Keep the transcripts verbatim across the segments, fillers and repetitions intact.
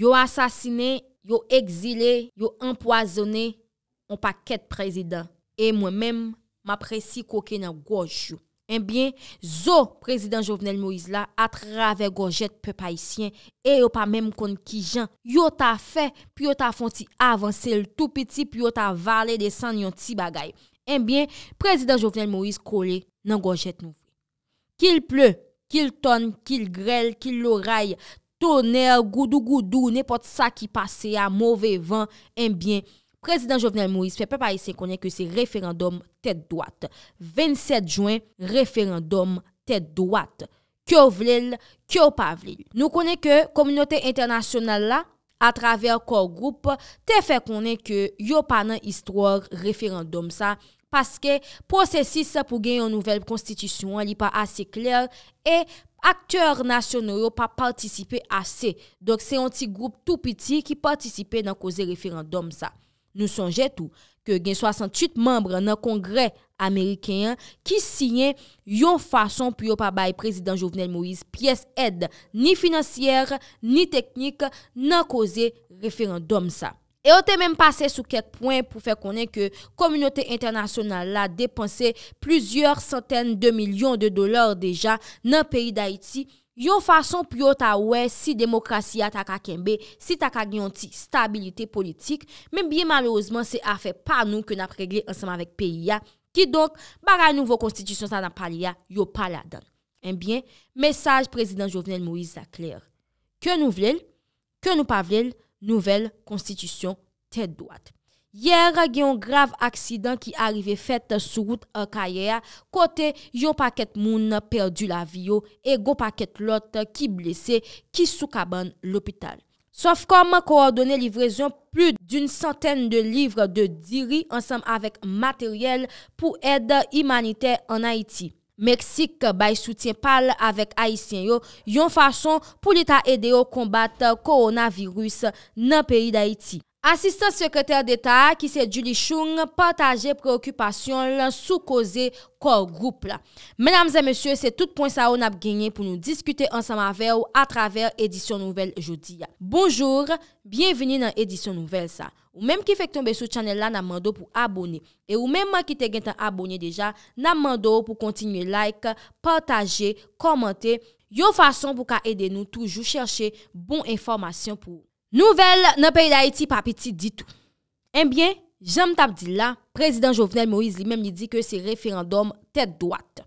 Yo asasinen, yo egzile, yo anpwazonnen yon pakèt prezidan. E mwen menm, m ap resi koke nan gòj yo. Ebyen, zo prezidan Jovenel Moïse la atravè gòjèt pèp ayisyen, e yo pa menm konn kijan yo ta fè pou yo ta fè yon ti avanse l tou piti, pou yo ta vale desann yon ti bagay. Ebyen, prezidan Jovenel Moïse kole nan gòjèt nou vre. Kil ple, kil tòn, kil grèl, kil loray, tonè, goudougoudou, nenpòt sa ki pase a, move van, ebyen, prezidan Jovenel Moïse fè pèp ayisyen konnen ke se referandòm tèt dwat. Vennsèt jen, referandòm tèt dwat. Ke w vle l, ke w pa vle l. Nou konnen ke kominote entènasyonal la, atravè Core Group, te fè konnen ke yo pa nan istwa referandòm sa, paske pwosesis pou gen yon nouvèl konstitisyon an, li pa ase klè, e aktè nasyono yo pa patisipe ase. Donk, se yon ti gwoup tou piti ki patisipe nan koze referandòm sa. Nou sonje tou ke gen swasanntuit manm nan Kongrè ameriken an ki siyen yon fason pou yo pa bay prezidan Jovenel Moïse pyès èd, ni finansyè, ni teknik, nan koze referandòm sa. E yo te menm pase sou kèk pwen pou fè konnen ke kominote entènasyonal la depanse plizyè santèn de milyon de dola deja nan peyi Dayiti, yon fason pou yo ta wè si demokrasi a ta ka kenbe, si ta ka gen yon ti stabilite politik, men byen malerezman, se afè pa nou ke n ap regle ansanm avèk peyi a. Kidonk, bagay nouvo konstitisyon sa n ap pale a, yo pa ladan l. Ebyen, mesaj prezidan Jovenel Moïse la klè. Ke nou vle l, ke nou pa vle l, nouvèl konstitisyon tèt dwat. Yè, gen yon grav aksidan ki arive fèt sou wout Akayè a, kote yon pakèt moun pèdi lavi yo e gon pakèt lòt ki blese, ki sou kabann lopital. Sofcom kowòdone livrezon plis d'une centaine de livres de diri ansanm avèk materyèl pou èd imanitè ann Ayiti. Meksik bay soutyen pa l avèk Ayisyen yo, yon fason pou li ta ede yo konbat kowonaviris nan peyi Dayiti. Asistan Sekretè Deta a, ki se Julie Chung, pataje preyokipasyon l sou koze Core Group la. Medam e mesye, se tout pwen sa yo n ap genyen pou nou diskite ansanm avè w atravè edisyon nouvèl jodi a. Bonjou, byenvini nan edisyon nouvèl sa. Ou menm ki fèk tonbe sou channel la, n ap mande w pou abone. E ou menm ki te gentan abone deja, n ap mande w pou kontinye like, pataje, kòmante, yon fason pou ka ede nou toujou chèche bon enfòmasyon pou ou. Nouvèl nan peyi Dayiti pa piti ditou. Ebyen, jan m t ap di l la, prezidan Jovenel Moïse li menm li di ke se referandòm tèt dwat.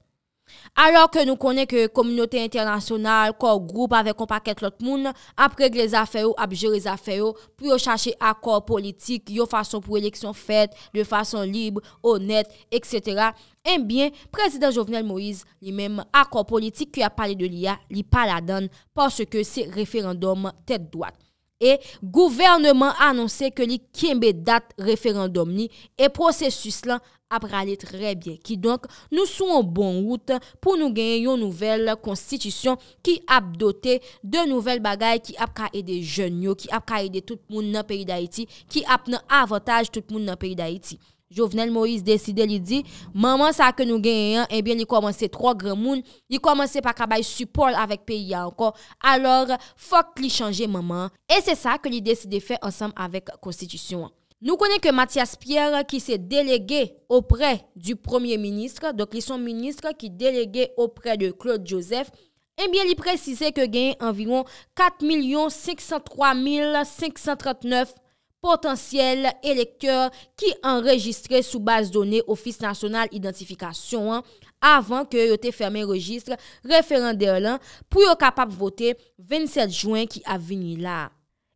Alò ke nou konnen ke kominote entènasyonal, Core Group avèk yon pakèt lòt moun ap regle zafè yo, ap jere zafè yo pou yo chache akò politik, yon fason pou eleksyon fèt de fason lib, onèt, etsetera. Ebyen, prezidan Jovenel Moïse, li menm, akò politik ke y ap pale de li a, li pa ladan l, paske se referandòm tèt dwat. E gouvènman anonse ke li kenbe dat referandòm li e pwosesis lan ap rale trè byen. Kidonk, nou sou yon bon wout pou nou genyen yon nouvèl konstitisyon ki ap dote de nouvèl bagay ki ap ka ede jèn yo, ki ap ka ede tout moun nan peyi Dayiti, ki ap nan avantaj tout moun nan peyi Dayiti. Jovenel Moïse deside, li di, manman sa ke nou genyen an, ebyen, li kòmanse twò granmoun, li kòmanse pa ka bay sipò l avèk peyi a ankò, alò, fòk li chanje manman an. E se sa ke li deside fè ansanm avèk konstitisyon an. Nou konnen ke Mathias Pierre, ki se delege oprè di premye minis, donk li se yon minis ki delege oprè de Claude Joseph, ebyen, li presize ke genyen anviwon kat milyon senk san twa mil senk san trannèf potansyèl elektè ki anrejistre sou baz done Ofis Nasyonal Idantifikasyon an avan ke yo te fèmen rejis referandè lan pou yo kapab vote vennsèt jen ki ap vini la a.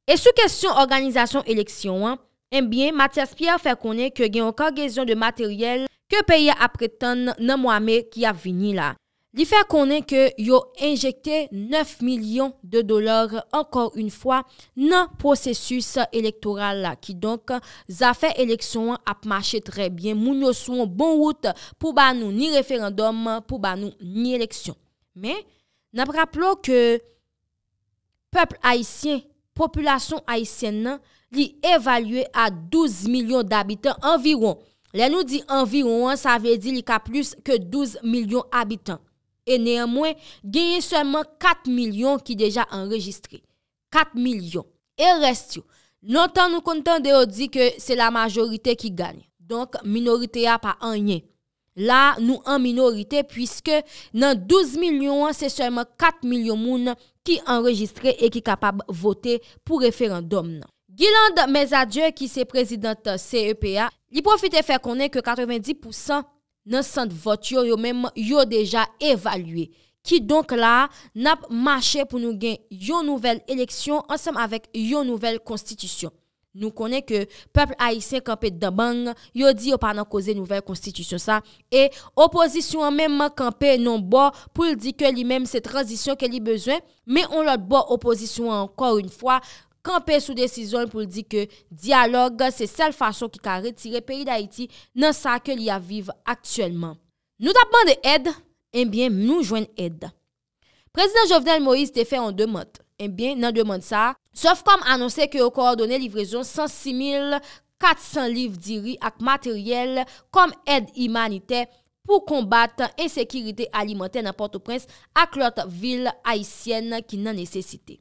E sou kesyon òganizasyon eleksyon an, ebyen, Mathias Pierre fè konnen ke gen yon kagezon de materyèl ke peyi a ap ret tann nan mwa me ki ap vini la. Li fè konnen ke yo enjekte nèf milyon de dola, ankò yon fwa, nan pwosesis elektoral la. Kidonk, zafè eleksyon an ap mache trè byen. Moun yo sou yon bon wout pou ba nou ni referandòm, pou ba nou ni eleksyon. Men, n ap raple w ke pèp ayisyen, popilasyon ayisyèn nan, li evalye a douz milyon dabitan anviwon. Lè nou di anviwon an, sa vle di li ka plis ke douz milyon abitan. E neyanmwen, genyen sèlman kat milyon ki deja anrejistre. Kat milyon. E rès yo? Lontan nou konn tande yo di ke se la majorite ki gany. Donk, minorite a pa anyen. La, nou an minorite, piske nan douz milyon an, se sèlman kat milyon moun ki anrejistre e ki kapab vote pou referandòm nan. Guylande Mezadieu, ki se prezidant C E P a, li pwofite fè konnen ke katrevenndis pousan nan sant vòt yo, yo menm, yo deja evalye. Kidonk la, n ap mache pou nou gen yon nouvèl eleksyon ansanm avèk yon nouvèl konstitisyon. Nou konnen ke pèp ayisyen kanpe dan bang, yo di yo pa nan koze nouvèl konstitisyon sa, e opozisyon an menm kanpe nan bò pou l di ke li menm se tranzisyon ke li bezwen, men on lòt bò opozisyon an ankò yon fwa kanpe sou desizyon l pou l di ke dyalòg se sèl fason ki ka retire peyi Dayiti nan sa ke li ap viv aktyèlman. Nou t ap mande èd, ebyen nou jwenn èd. Prezidan Jovenel Moïse te fè yon demann. Ebyen, nan demann sa a, Sofcom anonse ke yo kowòdone livrezon san sis mil kat san liv diri ak materyèl kòm èd imanitè pou konbat ensekirite alimantè nan Pòtoprens ak lòt vil ayisyèn ki nan nesesite.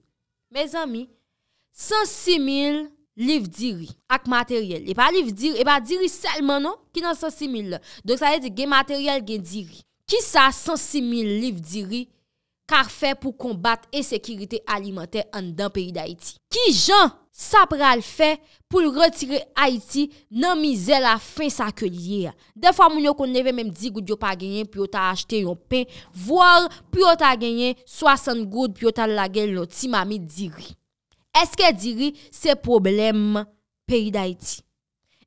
Mezanmi, san sis mil liv diri ak materyèl. E pa liv diri, e pa diri sèlman non, ki nan san sis mil la. Donk sa vle di gen materyèl, gen diri. Kisa san sis mil liv diri ka fè pou konbat ensekirite alimantè anndan peyi Dayiti? Kijan sa pral fè pou l retire Ayiti nan mizè lafen sa ke l ye a? Dèfwa moun yo konn leve menm dis goud yo pa genyen pou yo ta achte yon pen, vwa pou yo ta genyen swasant goud pou yo ta lage l nan ti mamit diri. Èske diri se pwoblèm peyi Dayiti?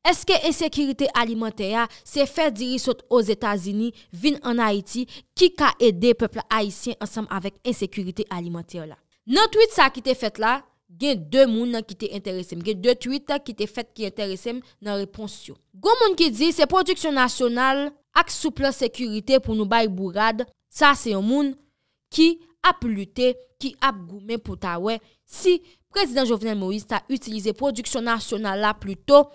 Èske ensekirite alimantè a se fè diri sot Ozetazini vin ann Ayiti ki ka ede pèp ayisyen ansanm avèk ensekirite alimantè la? Nan tweet sa ki te fèt la, gen de moun ki te enterese m. Gen de tweet ki te fèt ki enterese m nan repons yo. Gon moun ki di se pwodiksyon nasyonal ak sou plan sekirite pou nou bay bourad. Sa se yon moun ki ap lite, ki ap goumen pou ta wè si prezidan Jovenel Moïse ta itilize pwodiksyon nasyonal la plito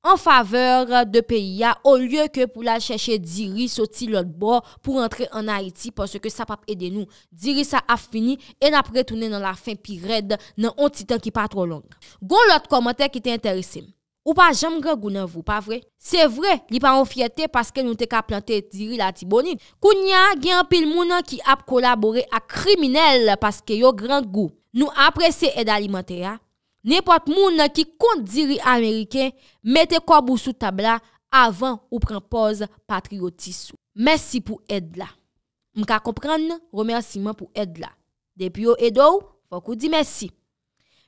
an favè de peyi a, olye ke pou l al chèche diri soti lòt bò pou rantre ann Ayiti, paske sa p ap ede nou. Diri sa ap fini e n ap retounen nan lafen pi rèd nan on ti tan ki pa twò long. Gon lòt kòmantè ki te enterese m. Ou pa janm grangou nan vi w, pa vre? Se vre, li pa yon fyète paske nou te ka plante diri Latibonit. Kounye a, gen anpil moun ki ap kolabore ak kriminèl paske yo grangou. Nou apresye èd alimantè a. Nenpòt moun ki kont diri ameriken, mete kòb ou sou tab la avan ou pran pòz patriyotis ou. Mèsi pou èd la. M ka konprann remèsiman pou èd la. Depi yo ede w, fòk ou di mèsi.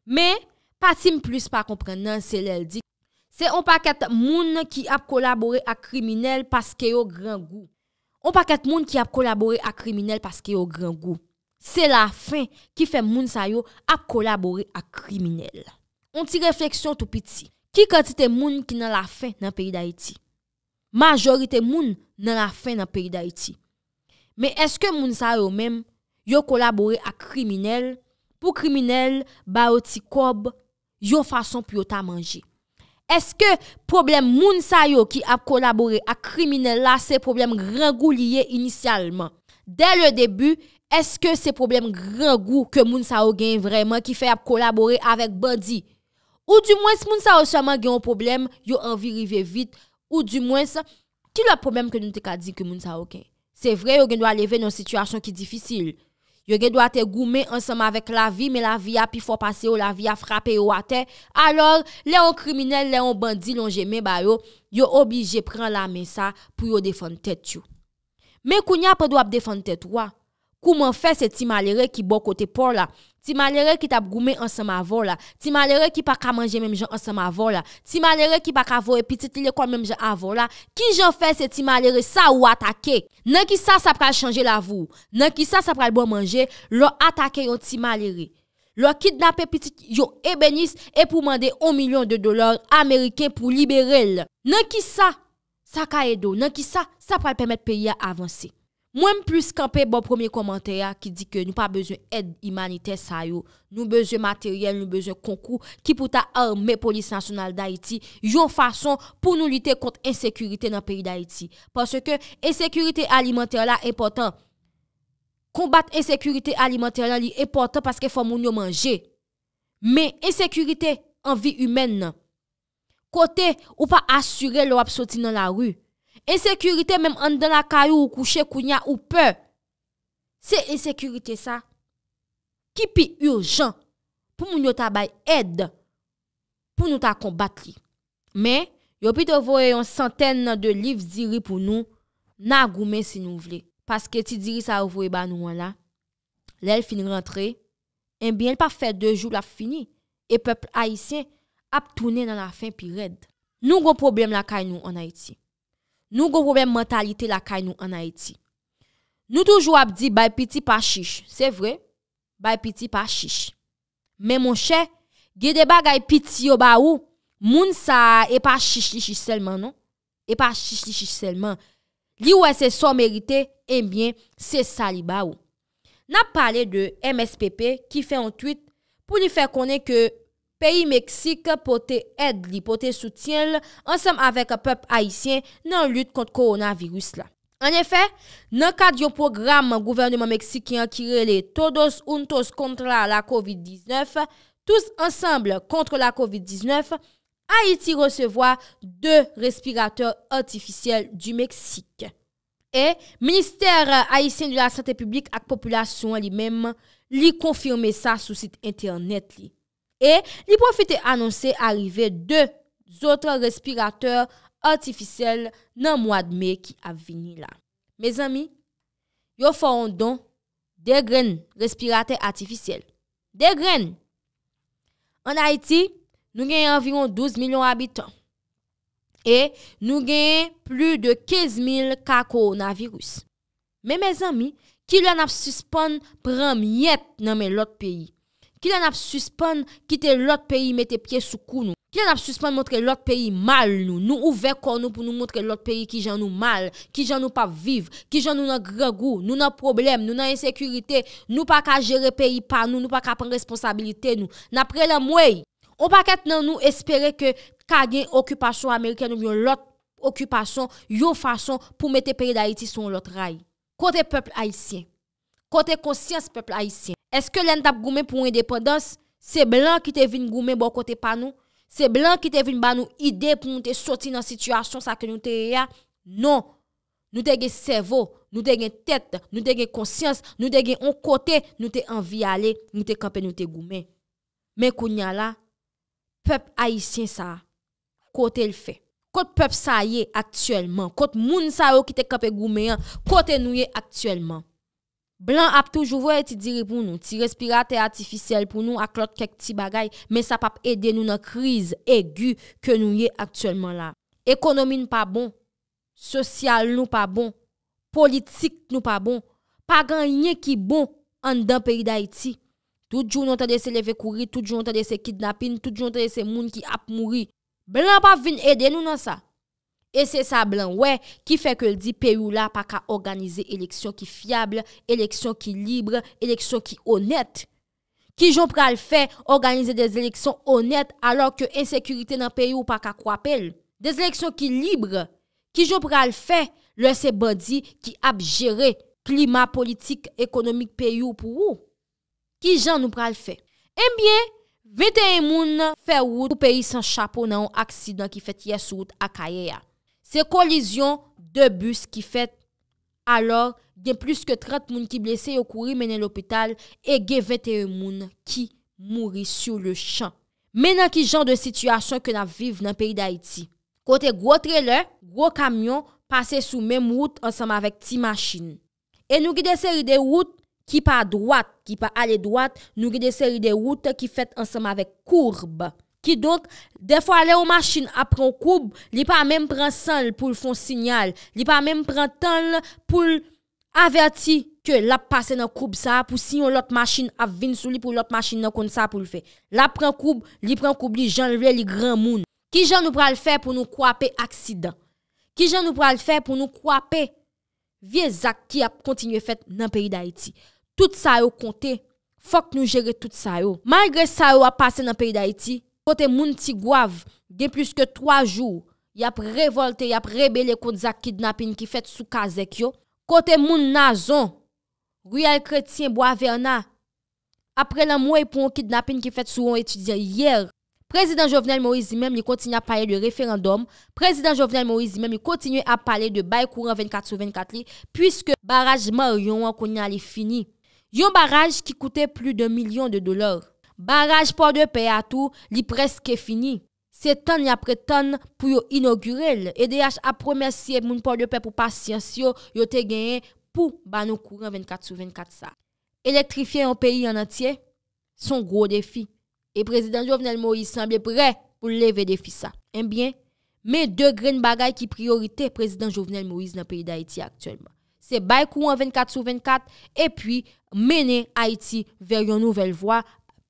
Men, pati m plis pa konprann nan, se lè l di, se on pakèt moun ki ap kolabore ak kriminèl paske yo grangou. On pakèt moun ki ap kolabore ak kriminèl paske yo grangou. Se lafen ki fè moun sa yo ap kolabore ak kriminèl. On ti refleksyon tou piti. Ki kantite moun ki nan lafen nan peyi Dayiti? Majorite moun nan lafen nan peyi Dayiti. Men èske moun sa yo menm, yo kolabore ak kriminèl pou kriminèl ba yo ti kòb yon fason pou yo ta manje? Èske pwoblèm moun sa yo ki ap kolabore ak kriminèl la se pwoblèm grangou li ye inisyalman? Dès le début, èske se pwoblèm grangou ke moun sa yo genyen vrèman ki fè y ap kolabore avèk bandi? Oudimwens moun sa yo sèlman gen yon pwoblèm, yo anvi rive vit, oudimwens, ki lòt pwoblèm ke nou te ka di ke moun sa yo gen? Se vre, yo gen dwa leve nan yon sitiyasyon ki difisil. Yo gen dwa te goumen ansanm avèk lavi, men lavi a pi fò pase yo, lavi a frape yo atè. Alò, lè yon kriminèl, lè yon bandi lonje men ba yo, yo oblije pran lamen sa pou yo defann tèt yo. Men kounye a, pandan w ap defann tèt ou a, kouman fè se ti malere ki bò kote pa w la, ti malere ki t ap goumen ansanm avè w la, ti malere ki pa ka manje menm jan ansanm avè w la, ti malere ki pa ka voye pitit li lekòl menm jan avè w la, kijan fè se ti malere sa ou atake? Nan kisa sa pral chanje lavi w? Nan kisa sa pral ba w manje lè w atake yon ti malere? Lè w kidnape pitit yon ebenis epi w mande yon milyon de dola ameriken pou libere l? Nan kisa sa ka ede w? Nan kisa sa pral pèmèt peyi a avanse? Mwen, m plis kanpe bò premye kòmantè a ki di ke nou pa bezwen èd imanitè sa yo. Nou bezwen materyèl, nou bezwen konkou ki pou ta ame Polis Nasyonal Dayiti yon fason pou nou lite kont ensekirite nan peyi Dayiti. Paske ensekirite alimantè la enpòtan. Konbat ensekirite alimantè la, li enpòtan paske fò moun yo manje. Men ensekirite an vi imèn nan, kote ou pa asire lè w ap soti nan lari. Ensekirite menm anndan lakay ou, ou kouche kounya ou pè. Se ensekirite sa ki pi ijan pou moun yo ta bay èd pou nou ta konbat li. Men, yo pito voye yon santèn de liv diri pou nou, n a goumen si nou vle. Paske ti diri sa yo voye ba nou an la, lè l fin rantre, ebyen, l p ap fè de jou l ap fini. E pèp ayisyen ap tounen nan lafen pi rèd. Nou gon pwoblèm lakay nou ann Ayiti. Nou gon pwoblèm mantalite lakay nou ann Ayiti. Nou toujou ap di bay piti pa chich. Se vre, bay piti pa chich. Men monchè, gen de bagay piti yo ba ou, moun sa a e pa chich li chich sèlman non. E pa chich li chich sèlman. Li wè se sa w merite, ebyen, se sa li ba ou. N ap pale de M S P P ki fè yon tweet pou li fè konnen ke peyi Meksik pote èd li, pote soutyen l ansanm avèk pèp ayisyen nan lit kont kowonaviris la. Annefè, nan kad yon pwogram gouvèneman meksiken an ki rele Todos Juntos contra la covid dix-neuf, Tous Ensemble contre la covid dix-neuf, Ayiti resevwa de respiratè atifisyèl di Meksik. E Ministè Ayisyen de la Sante Piblik ak Popilasyon an li menm, li konfime sa sou sit entènèt li. E li pwofite anonse arive de zòt respiratè atifisyèl nan mwa d me ki ap vini la. Mezanmi, yo fè yon don de grenn respiratè atifisyèl. De grenn! Ann Ayiti, nou gen anviwon douz milyon abitan. E nou gen plis de kenz mil ka kowonaviris. Men mezanmi, kilè n ap sispann pran myèt nan men lòt peyi? Kilè n ap sispann kite lòt peyi mete pye sou kou nou? Kilè n ap sispann montre lòt peyi mal nou? Nou ouvè kò nou pou nou montre lòt peyi kijan nou mal, kijan nou p ap viv, kijan nou nan grangou, nou nan pwoblèm, nou nan ensekirite, nou pa ka jere peyi pa nou, nou pa ka pran responsabilite nou. N ap rele anmwey. On pakèt nan nou espere ke ka gen okipasyon amerikèn oubyen yon lòt okipasyon, yon fason pou mete peyi Dayiti sou yon lòt ray. Kote pèp ayisyen? Kote konsyans pèp ayisyen? Èske lè n t ap goumen pou endepandans, se blan ki te vin goumen bò kote pa nou? Se blan ki te vin ba nou ide pou nou te soti nan sitiyasyon sa ke nou te ye a? Non. Nou te gen sèvo, nou te gen tèt, nou te gen konsyans, nou te gen on kote nou te anvi ale, nou te kanpe, nou te goumen. Men kounya la, pèp ayisyen sa a, kote l fè? Kot pèp sa a ye aktyèlman? Kot moun sa yo ki te kanpe goumen an? Kote nou ye aktyèlman? Blan ap toujou voye ti diri pou nou, ti respiratè atifisyèl pou nou ak lòt kèk ti bagay, men sa p ap ede nou nan kriz egi ke nou ye aktyèlman la. Ekonomi n pa bon, sosyal nou pa bon, politik nou pa bon, pa gen anyen ki bon anndan peyi Dayiti. Tout jou nou tande se leve kouri, tout jou nou tande se kidnapin, tout jou nou tande se moun ki ap mouri. Blan p ap vin ede nou nan sa. E se sa blan wè ki fè ke l di peyi w la pa ka òganize eleksyon ki fyab, eleksyon ki lib, eleksyon ki onèt. Kijan w pral fè òganize de eleksyon onèt alò ke ensekirite nan peyi w pa ka kwape l? De eleksyon ki lib, kijan w pral fè lè se bandi ki ap jere klima politik, ekonomik peyi w pou ou? Kijan nou pral fè? Ebyen, venteyen moun fè wout pou peyi san chapo nan yon aksidan ki fèt yè sou wout Akayè a. Se kolizyon de bis ki fèt, alò, gen plis ke trant moun ki blese, yo kouri mennen lopital e gen venteyen moun ki mouri sur le champ. Men nan ki jan de sitiyasyon ke n ap viv nan peyi Dayiti, kote gwo trelè, gwo kamyon pase sou menm wout ansanm avèk ti machin. E nou gen de seri de wout ki pa dwat, ki pa ale dwat, nou gen de seri de wout ki fèt ansanm avèk koub. Kidonk, dèfwa lè yon machin ap pran yon koub, li pa menm pran san l pou l fè yon siyal, li pa menm pran tan l pou l avèti ke l ap pase nan koub sa a, pou si yon lòt machin ap vin sou li, pou lòt machin nan konn sa pou l fè. L ap pran koub, li pran koub li jan l vle, li granmoun. Kijan nou pral fè pou nou kwape aksidan? Kijan nou pral fè pou nou kwape vye zak ki ap kontinye fèt nan peyi Dayiti? Tout sa yo konte, fòk nou jere tout sa yo. Malgre sa yo ap pase nan peyi Dayiti, kote moun Tigwav gen plis ke twa jou, y ap revòlte, y ap rebele kont zak kidnapin ki fèt sou kazèk yo, kote moun Nazon, Riyèl Kretyen, Bwa Vèna, Apre lanmou pou yon kidnapin ki fèt sou yon etidyan yè, Prezidan Jovenel Moïse li menm li kontinye ap pale de referandòm. Prezidan Jovenel Moïse li menm li kontinye ap pale de bay kouran vennkat sou vennkat li, puiske baraj Marion an kounye a li fini. Yon baraj ki koute plis de milyon de dola. Baraj Pòdepè a tou, li prèske fini. Se tann y ap ret tann pou yo inogire l. E D H ap remèsye moun Pòdepè pou pasyans yo, yo te genyen pou ba nou kouran vennkat sou vennkat sa. Elektrifye yon peyi an antye, se yon gwo defi. E Prezidan Jovenel Moïse sanble prè pou l leve defi sa. Ebyen, men de grenn bagay ki priyorite Prezidan Jovenel Moïse nan peyi Dayiti aktyèlman. Se bay kouran vennkat sou vennkat, epi mennen Ayiti vè yon nouvèl vwa,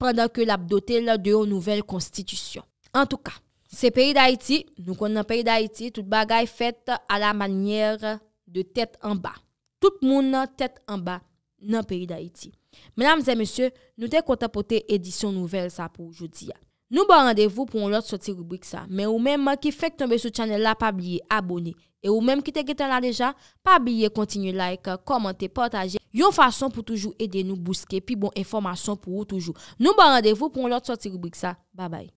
pandan ke l ap dote l de yon nouvèl konstitisyon. Antouka, se peyi Dayiti, nou konn nan peyi Dayiti, tout bagay fèt à la manière de tête en bas. Tout moun nan tèt anba nan peyi Dayiti. Medam e mesye, nou te kontan pote edisyon nouvèl sa pou ou jodi a. Nou ba w randevou pou yon lòt sòti ribrik sa. Men ou menm ki fenk tonbe sou chanèl la, pa bliye abone. E ou menm ki te gentan la deja, pa bliye kontinye like, kòmante, pataje, yon fason pou toujou ede nou bouske pi bon enfòmasyon pou ou toujou. Nou ba w randevou pou yon lòt sòti ribrik sa. Babay.